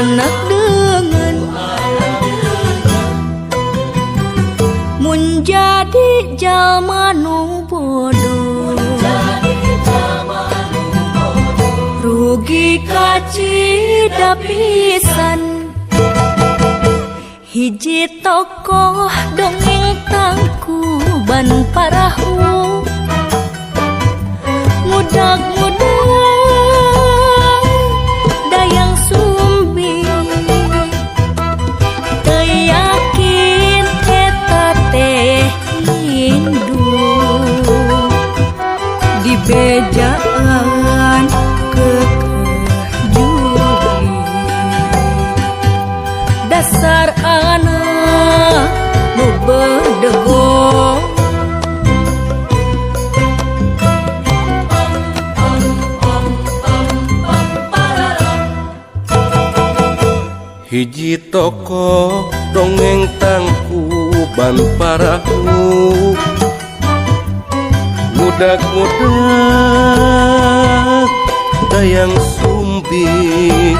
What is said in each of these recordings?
Anak dengan mun jadi jalma nu bodoh, rugi kacida pisan. Hiji tokoh dongeng Tangkuban Parahu, mudag-mudag Dayang Sumbi, teu yakin eta teh indung, dibejaan keukeuh jurig. Dasar anak nu bedegong. Hiji tokoh dongeng Tangkuban Parahu, mudag-mudag Dayang Sumbi,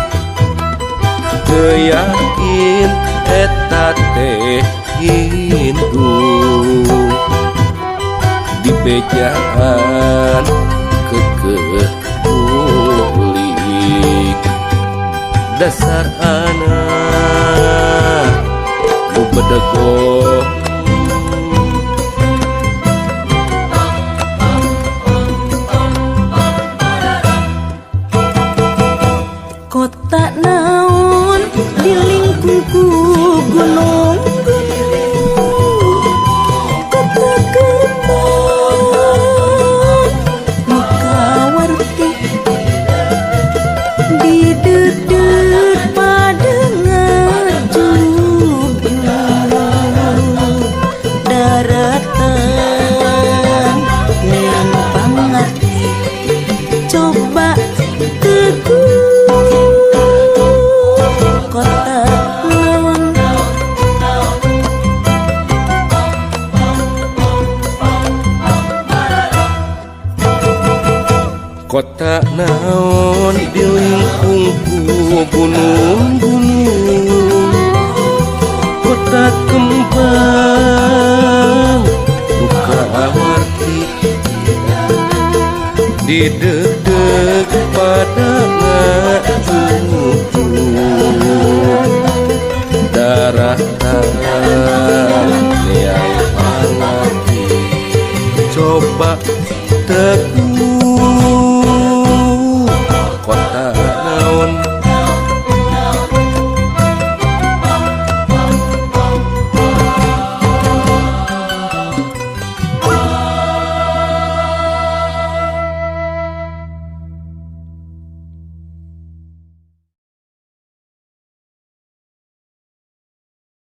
teu yakin eta teh indung, dibejaan keukeuh bulik. Dasar anak nu bedegong. Kota naon dilingkung ku gunung-gunung, kota kembang nu kawarti, dideudeuh pada ngajugjug daratan neang pangarti, coba teguh. Kota naon? Kota naon dilingkung ku gunung-gunung, kota kembang nu kawarti, dideudeuh pada ngajugjug daratan neang pangarti, coba teguh.